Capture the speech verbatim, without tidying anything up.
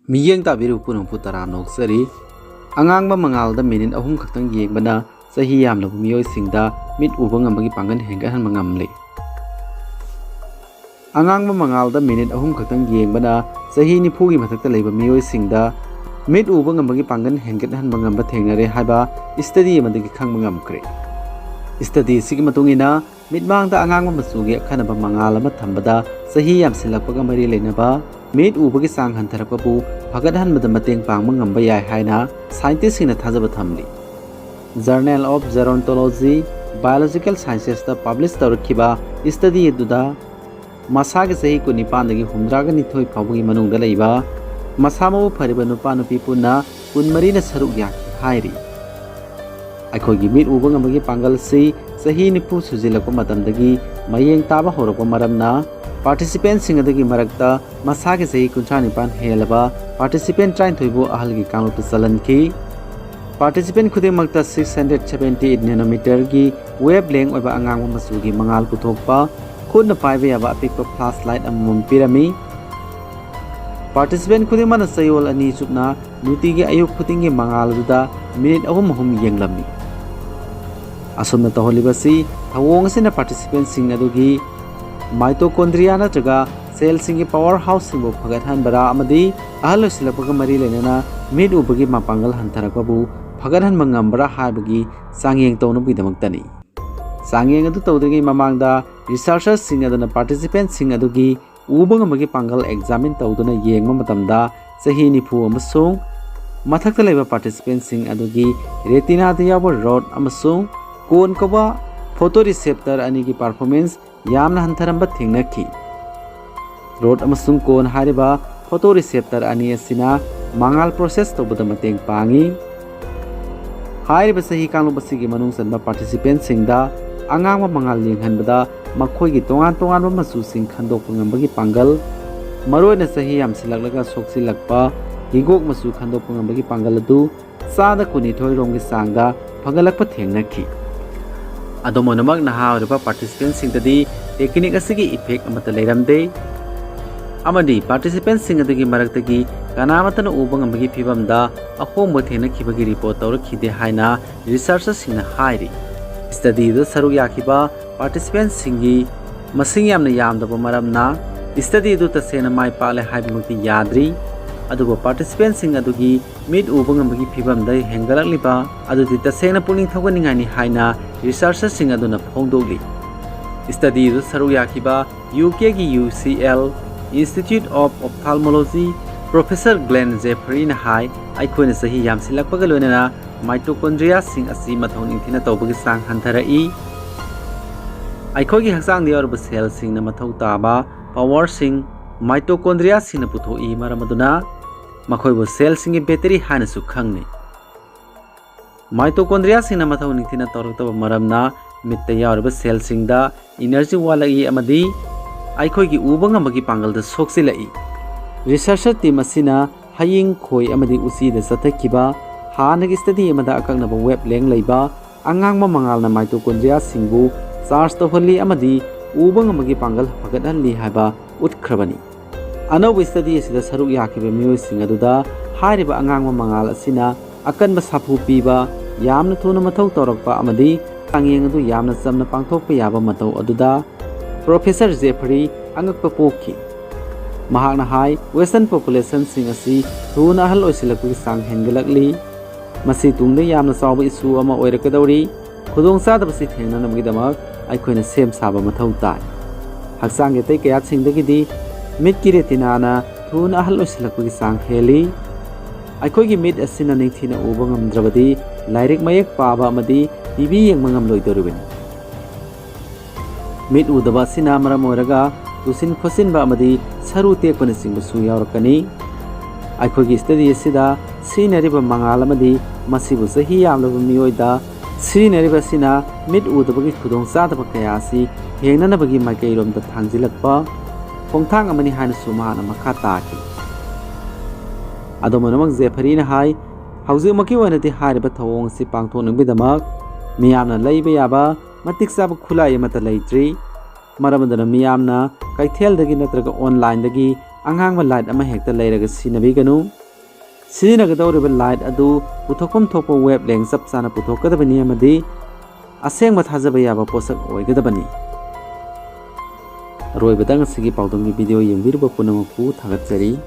ꯃꯤꯠꯌꯦꯡ ꯇꯥꯕꯤꯔꯤꯕ ꯄꯨꯝꯅꯃꯛꯄꯨ ꯇꯔꯥꯝꯅ ꯑꯣꯛꯆꯔꯤ꯫ ꯑꯉꯥꯡꯕ ꯃꯉꯥꯜꯗ ꯃꯤꯅꯤꯠ ꯑꯍꯨꯝ ꯈꯛꯇꯪ ꯌꯦꯡꯕꯅ ꯆꯍꯤ ꯌꯥꯝꯂꯕ ꯃꯤꯑꯣꯏꯁꯤꯡꯗ ꯃꯤꯠ ꯎꯕ ꯉꯝꯕꯒꯤ ꯄꯥꯡꯒꯜ ꯍꯦꯟꯒꯠꯍꯟꯕ ꯉꯝꯂꯤ꯫ ꯑꯉꯥꯡꯕ ꯃꯉꯥꯜꯗ ꯃꯤꯅꯤꯠ ꯑꯍꯨꯝ ꯈꯛꯇꯪ ꯌꯦꯡꯕꯅ ꯆꯍꯤ ꯅꯤꯐꯨꯒꯤ ꯃꯊꯛꯇ ꯂꯩꯕ ꯃꯤꯑꯣꯏꯁꯤꯡꯗ ꯃꯤꯠ ꯎꯕ ꯉꯝꯕꯒꯤ ꯄꯥꯡꯒꯜ ꯍꯦꯟꯒꯠꯍꯟꯕ ꯉꯝꯕ ꯊꯦꯡꯅꯔꯦ ꯍꯥꯏꯕ study ꯑꯃꯗꯒꯤ ꯈꯪꯕ ꯉꯝꯈ꯭ꯔꯦ꯫ Study ꯑꯁꯤꯒꯤ ꯃꯇꯨꯡ ꯏꯟꯅ, ꯃꯤꯠꯃꯥꯡꯗ ꯑꯉꯥꯡꯕ ꯃꯆꯨꯒꯤ ꯑꯈꯟꯅꯕ ꯃꯉꯥꯜ ꯑꯃ ꯊꯝꯕꯗ ꯆꯍꯤ ꯌꯥꯝꯁꯤꯜꯂꯛꯄꯒ ꯃꯔꯤ ꯂꯩꯅꯕ ꯃꯤꯠ ꯎꯕꯒꯤ ꯆꯥꯡ ꯍꯟꯊꯔꯛꯄꯕꯨ ꯐꯒꯠꯍꯟꯕꯗ ꯃꯇꯦꯡ ꯄꯥꯡꯕ ꯉꯝꯕ ꯌꯥꯏ ꯍꯥꯏꯅ scientistꯁꯤꯡꯅ ꯊꯥꯖꯕ ꯊꯝꯂꯤ꯫ Journal of Gerontology Biological Sciencesꯇ publish ꯇꯧꯔꯛꯈꯤꯕ study ꯑꯗꯨꯗ ꯃꯁꯥꯒꯤ ꯆꯍꯤ ꯀꯨꯟꯅꯤꯄꯥꯟꯗꯒꯤ ꯍꯨꯝꯗ꯭ꯔꯥꯒ ꯅꯤꯊꯣꯏ ꯐꯥꯎꯕꯒꯤ ꯃꯅꯨꯡꯗ ꯂꯩꯕ ꯃꯁꯥ ꯃꯎ ꯐꯔꯤꯕ ꯅꯨꯄꯥ ꯅꯨꯄꯤ ꯄꯨꯟꯅ ꯀꯨꯟꯃꯔꯤꯅ ꯁꯔꯨꯛ ꯌꯥꯈꯤ ꯍꯥꯏꯔꯤ꯫ ꯑꯩꯈꯣꯏꯒꯤ ꯃꯤꯠ ꯎꯕ ꯉꯝꯕꯒꯤ ꯄꯥꯡꯒꯜꯁꯤ ꯆꯍꯤ ꯅꯤꯐꯨ ꯁꯨꯖꯤꯜꯂꯛꯄ ꯃꯇꯝꯗꯒꯤ ꯃꯌꯦꯡ ꯇꯥꯕ ꯍꯧꯔꯛꯄ ꯃꯔꯝꯅ, participantꯁꯤꯡ ꯑꯗꯨꯒꯤ ꯃꯔꯛꯇ ꯃꯁꯥꯒꯤ ꯆꯍꯤ ꯀꯨꯟꯊ꯭ꯔꯥ ꯅꯤꯄꯥꯟ ꯍꯦꯜꯂꯕ participant ꯇꯔꯥꯅꯤꯊꯣꯏꯕꯨ ꯑꯍꯜꯒꯤ ꯀꯥꯡꯂꯨꯞꯇ ꯆꯜꯍꯟꯈꯤ꯫ Participant ꯈꯨꯗꯤꯡꯃꯛꯇ six hundred seventy nanometerꯒꯤ wavelength ꯑꯣꯏꯕ ꯑꯉꯥꯡꯕ ꯃꯆꯨꯒꯤ ꯃꯉꯥꯜ ꯄꯨꯊꯣꯛꯄ ꯈꯨꯠꯅ ꯄꯥꯏꯕ ꯌꯥꯕ ꯑꯄꯤꯛꯄ flashlight ꯑꯃꯃꯝ ꯄꯤꯔꯝꯃꯤ꯫ Participant ꯈꯨꯗꯤꯡꯃꯛꯅ ꯆꯌꯣꯜ ꯑꯅꯤ ꯆꯨꯞꯅ ꯅꯨꯡꯇꯤꯒꯤ ꯑꯌꯨꯛ ꯈꯨꯗꯤꯡꯒꯤ ꯃꯉꯥꯜ ꯑꯗꯨꯗ ꯃꯤꯅꯤꯠ ꯑꯍꯨꯝ ꯑꯍꯨꯝ ꯌꯦꯡꯂꯝꯃꯤ꯫ ꯑꯁꯨꯝꯅ ꯇꯧꯍꯜꯂꯤꯕꯁꯤ ꯊꯧꯑꯣꯡ ꯑꯁꯤꯅ participantꯁꯤꯡ ꯑꯗꯨꯒꯤ mitochondria ꯅꯠꯇ꯭ꯔꯒ cellꯁꯤꯡꯒꯤ power houseꯁꯤꯡꯕꯨ ꯐꯒꯠꯍꯟꯕꯔꯥ ꯑꯃꯗꯤ ꯑꯍꯜ ꯑꯣꯏꯁꯤꯜꯂꯛꯄꯒ ꯃꯔꯤ ꯂꯩꯅꯅ ꯃꯤꯠ ꯎꯕꯒꯤ ꯃꯄꯥꯡꯒꯜ ꯍꯟꯊꯔꯛꯄꯕꯨ ꯐꯒꯠꯍꯟꯕ ꯉꯝꯕꯔꯥ ꯍꯥꯏꯕꯒꯤ ꯆꯥꯡꯌꯦꯡ ꯇꯧꯅꯕꯒꯤꯗꯃꯛꯇꯅꯤ꯫ ꯆꯥꯡꯌꯦꯡ ꯑꯗꯨ ꯇꯧꯗ꯭ꯔꯤꯉꯩ ꯃꯃꯥꯡꯗ researcherꯁꯤꯡ ꯑꯗꯨꯅ participantꯁꯤꯡ ꯑꯗꯨꯒꯤ ꯎꯕ ꯉꯝꯕꯒꯤ ꯄꯥꯡꯒꯜ examine ꯇꯧꯗꯨꯅ ꯌꯦꯡꯕ ꯃꯇꯝꯗ ꯆꯍꯤ ꯅꯤꯐꯨ ꯑꯃꯁꯨꯡ ꯃꯊꯛꯇ ꯂꯩꯕ participantꯁꯤꯡ ꯑꯗꯨꯒꯤ retinaꯗ ꯌꯥꯎꯕ rod ꯑꯃꯁꯨꯡ cone ꯀꯧꯕ photoreceptor ꯑꯅꯤꯒꯤ performance ꯌꯥꯝꯅ ꯍꯟꯊꯔꯝꯕ ꯊꯦꯡꯅꯈꯤ꯫ Rod ꯑꯃꯁꯨꯡ cone ꯍꯥꯏꯔꯤꯕ photoreceptor ꯑꯅꯤ ꯑꯁꯤꯅ ꯃꯉꯥꯜ process ꯇꯧꯕꯗ ꯃꯇꯦꯡ ꯄꯥꯡꯏ꯫ ꯍꯥꯏꯔꯤꯕ ꯆꯍꯤ ꯀꯥꯡꯂꯨꯞ ꯑꯁꯤꯒꯤ ꯃꯅꯨꯡ ꯆꯟꯕ participantꯁꯤꯡꯗ ꯑꯉꯥꯡꯕ ꯃꯉꯥꯜ ꯌꯦꯡꯍꯟꯕꯗ ꯃꯈꯣꯏꯒꯤ ꯇꯣꯉꯥꯟ ꯇꯣꯉꯥꯟꯕ ꯃꯆꯨꯁꯤꯡ ꯈꯟꯗꯣꯛꯄ ꯉꯝꯕꯒꯤ ꯄꯥꯡꯒꯜ, ꯃꯔꯨꯑꯣꯏꯅ ꯆꯍꯤ ꯌꯥꯝꯁꯤꯜꯂꯛꯂꯒ ꯁꯣꯛꯆꯤꯜꯂꯛꯄ ꯍꯤꯒꯣꯛ ꯃꯆꯨ ꯈꯟꯗꯣꯛꯄ ꯉꯝꯕꯒꯤ ꯄꯥꯡꯒꯜ ꯑꯗꯨ ꯆꯥꯗ ꯀꯨꯟꯅꯤꯊꯣꯏ ꯔꯣꯝꯒꯤ ꯆꯥꯡꯗ ꯐꯒꯠꯂꯛꯄ ꯊꯦꯡꯅꯈꯤ꯫ ꯑꯗꯨꯝ ꯑꯣꯏꯅꯃꯛ, ꯅꯍꯥ ꯑꯣꯏꯔꯤꯕ participantꯁꯤꯡꯗꯗꯤ technique ꯑꯁꯤꯒꯤ effect ꯑꯃꯠꯇ ꯂꯩꯔꯝꯗꯦ꯫ ꯑꯃꯗꯤ participantꯁꯤꯡ ꯑꯗꯨꯒꯤ ꯃꯔꯛꯇꯒꯤ ꯀꯅꯥꯃꯠꯇꯅ ꯎꯕ ꯉꯝꯕꯒꯤ ꯐꯤꯕꯝꯗ ꯑꯍꯣꯡꯕ ꯊꯦꯡꯅꯈꯤꯕꯒꯤ report ꯇꯧꯔꯛꯈꯤꯗꯦ ꯍꯥꯏꯅ researcherꯁꯤꯡꯅ ꯍꯥꯏꯔꯤ꯫ Studyꯗꯨ ꯁꯔꯨꯛ ꯌꯥꯈꯤꯕ participantꯁꯤꯡꯒꯤ ꯃꯁꯤꯡ ꯌꯥꯝꯅ ꯌꯥꯝꯗꯕ ꯃꯔꯝꯅ studyꯗꯨ ꯇꯁꯦꯡꯅ ꯃꯥꯏ ꯄꯥꯛꯂꯦ ꯍꯥꯏꯕꯃꯛꯇꯤ ꯌꯥꯗ꯭ꯔꯤ꯫ ꯑꯗꯨꯕꯨ participantꯁꯤꯡ ꯑꯗꯨꯒꯤ ꯃꯤꯠ ꯎꯕ ꯉꯝꯕꯒꯤ ꯐꯤꯕꯝꯗ ꯍꯦꯟꯒꯠꯂꯛꯂꯤꯕ ꯑꯗꯨꯗꯤ ꯇꯁꯦꯡꯅ ꯄꯨꯛꯅꯤꯡ ꯊꯧꯒꯠꯅꯤꯡꯉꯥꯏꯅꯤ ꯍꯥꯏꯅ researcherꯁꯤꯡ ꯑꯗꯨꯅ ꯐꯣꯡꯗꯣꯛꯂꯤ꯫ Studyꯗꯨ ꯁꯔꯨꯛ ꯌꯥꯈꯤꯕ UKꯒꯤ UCL Institute of Ophthalmology Professor Glenn Jefferyꯅ ꯍꯥꯏ, ꯑꯩꯈꯣꯏꯅ ꯆꯍꯤ ꯌꯥꯝꯁꯤꯜꯂꯛꯄꯒ ꯂꯣꯏꯅꯅ mitochondriaꯁꯤꯡ ꯑꯁꯤ ꯃꯊꯧ ꯅꯤꯡꯊꯤꯅ ꯇꯧꯕꯒꯤ ꯆꯥꯡ ꯍꯟꯊꯔꯛꯏ꯫ ꯑꯩꯈꯣꯏꯒꯤ ꯍꯛꯆꯥꯡꯗ ꯌꯥꯎꯔꯤꯕ cellꯁꯤꯡꯅ ꯃꯊꯧ ꯇꯥꯕ powerꯁꯤꯡ mitochondriaꯁꯤꯡꯅ ꯄꯨꯊꯣꯛꯏ, ꯃꯔꯝ ꯑꯗꯨꯅ ꯃꯈꯣꯏꯕꯨ cellꯁꯤꯡꯒꯤ battery ꯍꯥꯏꯅꯁꯨ ꯈꯪꯅꯩ꯫ Mitochondriaꯁꯤꯡꯅ ꯃꯊꯧ ꯅꯤꯡꯊꯤꯅ ꯇꯧꯔꯛꯇꯕ ꯃꯔꯝꯅ ꯃꯤꯠꯇ ꯌꯥꯎꯔꯤꯕ cellꯁꯤꯡꯗ energy ꯋꯥꯠꯂꯛꯏ ꯑꯃꯗꯤ ꯑꯩꯈꯣꯏꯒꯤ ꯎꯕ ꯉꯝꯕꯒꯤ ꯄꯥꯡꯒꯜꯗ ꯁꯣꯛꯆꯤꯜꯂꯛꯏ꯫ Researcher team ꯑꯁꯤꯅ ꯍꯌꯤꯡ, ꯈꯣꯏ ꯑꯃꯗꯤ ꯎꯆꯤꯗ ꯆꯠꯊꯈꯤꯕ ꯍꯥꯟꯅꯒꯤ study ꯑꯃꯗ ꯑꯀꯛꯅꯕ wavelength ꯂꯩꯕ ꯑꯉꯥꯡꯕ ꯃꯉꯥꯜꯅ mitochondriaꯁꯤꯡꯕꯨ charge ꯇꯧꯍꯜꯂꯤ ꯑꯃꯗꯤ ꯎꯕ ꯉꯝꯕꯒꯤ ꯄꯥꯡꯒꯜ ꯐꯒꯠꯍꯜꯂꯤ ꯍꯥꯏꯕ ꯎꯠꯈ꯭ꯔꯕꯅꯤ꯫ ꯑꯅꯧꯕ study ꯑꯁꯤꯗ ꯁꯔꯨꯛ ꯌꯥꯈꯤꯕ ꯃꯤꯑꯣꯏꯁꯤꯡ ꯑꯗꯨꯗ ꯍꯥꯏꯔꯤꯕ ꯑꯉꯥꯡꯕ ꯃꯉꯥꯜ ꯑꯁꯤꯅ ꯑꯀꯟꯕ ꯁꯥꯐꯨ ꯄꯤꯕ, ꯌꯥꯝꯅ ꯊꯨꯅ ꯃꯊꯧ ꯇꯧꯔꯛꯄ ꯑꯃꯗꯤ ꯆꯥꯡꯌꯦꯡ ꯑꯗꯨ ꯌꯥꯝꯅ ꯆꯝꯅ ꯄꯥꯡꯊꯣꯛꯄ ꯌꯥꯕ ꯃꯇꯧ ꯑꯗꯨꯗ Professor Jeffery ꯑꯉꯛꯄ ꯄꯣꯛꯈꯤ꯫ ꯃꯍꯥꯛꯅ ꯍꯥꯏ, Western populationꯁꯤꯡ ꯑꯁꯤ ꯊꯨꯅ ꯑꯍꯜ ꯑꯣꯏꯁꯤꯜꯂꯛꯄꯒꯤ ꯆꯥꯡ ꯍꯦꯟꯒꯠꯂꯛꯂꯤ꯫ ꯃꯁꯤ ꯇꯨꯡꯗ ꯌꯥꯝꯅ ꯆꯥꯎꯕ issue ꯑꯃ ꯑꯣꯏꯔꯛꯀꯗꯧꯔꯤ꯫ ꯈꯨꯗꯣꯡꯆꯥꯗꯕꯁꯤ ꯊꯦꯡꯅꯅꯕꯒꯤꯗꯃꯛ ꯑꯩꯈꯣꯏꯅ ꯁꯦꯝ ꯁꯥꯕ ꯃꯊꯧ ꯇꯥꯏ꯫ ꯍꯛꯆꯥꯡꯒꯤ ꯑꯇꯩ ꯀꯌꯥꯠꯁꯤꯡꯗꯒꯤꯗꯤ ꯃꯤꯠꯀꯤ retinaꯅ ꯊꯨꯅ ꯑꯍꯜ ꯑꯣꯏꯁꯤꯜꯂꯛꯄꯒꯤ ꯆꯥꯡ ꯍꯦꯜꯂꯤ꯫ ꯑꯩꯈꯣꯏꯒꯤ ꯃꯤꯠ ꯑꯁꯤꯅ ꯅꯤꯡꯊꯤꯅ ꯎꯕ ꯉꯝꯗ꯭ꯔꯕꯗꯤ ꯂꯥꯏꯔꯤꯛ ꯃꯌꯦꯛ ꯄꯥꯕ ꯑꯃꯗꯤ TV ꯌꯦꯡꯕ ꯉꯝꯂꯣꯏꯗꯧꯔꯤꯕꯅꯤ꯫ ꯃꯤꯠ ꯎꯗꯕ ꯑꯁꯤꯅ ꯃꯔꯝ ꯑꯣꯏꯔꯒ ꯇꯨꯁꯤꯟ ꯈꯣꯠꯆꯤꯟꯕ ꯑꯃꯗꯤ ꯁꯔꯨ ꯇꯦꯛꯄꯅꯆꯤꯡꯕꯁꯨ ꯌꯥꯎꯔꯛꯀꯅꯤ꯫ ꯑꯩꯈꯣꯏꯒꯤ study ꯑꯁꯤꯗ ꯁꯤꯖꯤꯟꯅꯔꯤꯕ ꯃꯉꯥꯜ ꯑꯃꯗꯤ ꯃꯁꯤꯕꯨ ꯆꯍꯤ ꯌꯥꯝꯂꯕ ꯃꯤꯑꯣꯏꯗ ꯁꯤꯖꯤꯟꯅꯔꯤꯕ ꯑꯁꯤꯅ ꯃꯤꯠ ꯎꯗꯕꯒꯤ ꯈꯨꯗꯣꯡꯆꯥꯗꯕ ꯀꯌꯥ ꯑꯁꯤ ꯊꯦꯡꯅꯅꯕꯒꯤ ꯃꯥꯏꯀꯩꯔꯣꯝꯗ ꯊꯥꯡꯖꯤꯜꯂꯛꯄ ꯈꯣꯡꯊꯥꯡ ꯑꯃꯅꯤ ꯍꯥꯏꯅꯁꯨ ꯃꯍꯥꯛꯅ ꯃꯈꯥ ꯇꯥꯈꯤ꯫ ꯑꯗꯨꯝ ꯑꯣꯏꯅꯃꯛ Jefferyꯅ ꯍꯥꯏ, ꯍꯧꯖꯤꯛꯃꯛꯀꯤ ꯑꯣꯏꯅꯗꯤ ꯍꯥꯏꯔꯤꯕ ꯊꯧꯑꯣꯡ ꯑꯁꯤ ꯄꯥꯡꯊꯣꯛꯅꯕꯒꯤꯗꯃꯛ ꯃꯤꯌꯥꯝꯅ ꯂꯩꯕ ꯌꯥꯕ ꯃꯇꯤꯛ ꯆꯥꯕ ꯈꯨꯠꯂꯥꯏ ꯑꯃꯠꯇ ꯂꯩꯇ꯭ꯔꯤ꯫ ꯃꯔꯝ ꯑꯗꯨꯅ ꯃꯤꯌꯥꯝꯅ ꯀꯩꯊꯦꯜꯗꯒꯤ ꯅꯠꯇ꯭ꯔꯒ online-ꯗꯒꯤ ꯑꯉꯥꯡꯕ light ꯑꯃ ꯍꯦꯛꯇ ꯂꯩꯔꯒ ꯁꯤꯖꯤꯟꯅꯕꯤꯒꯅꯨ꯫ ꯁꯤꯖꯤꯟꯅꯒꯗꯧꯔꯤꯕ light ꯑꯗꯨ ꯄꯨꯊꯣꯛꯐꯝ ꯊꯣꯛꯄ wavelength ꯆꯞ ꯆꯥꯅ ꯄꯨꯊꯣꯛꯀꯗꯕꯅꯤ ꯑꯃꯗꯤ ꯑꯁꯦꯡꯕ ꯊꯥꯖꯕ ꯌꯥꯕ ꯄꯣꯠꯁꯛ ꯑꯣꯏꯒꯗꯕꯅꯤ꯫ ꯑꯔꯣꯏꯕꯗ ꯉꯁꯤꯒꯤ ꯄꯥꯎꯗꯝꯒꯤ video ꯌꯦꯡꯕꯤꯔꯤꯕ ꯄꯨꯝꯅꯃꯛꯄꯨ ꯊꯥꯒꯠꯆꯔꯤ꯫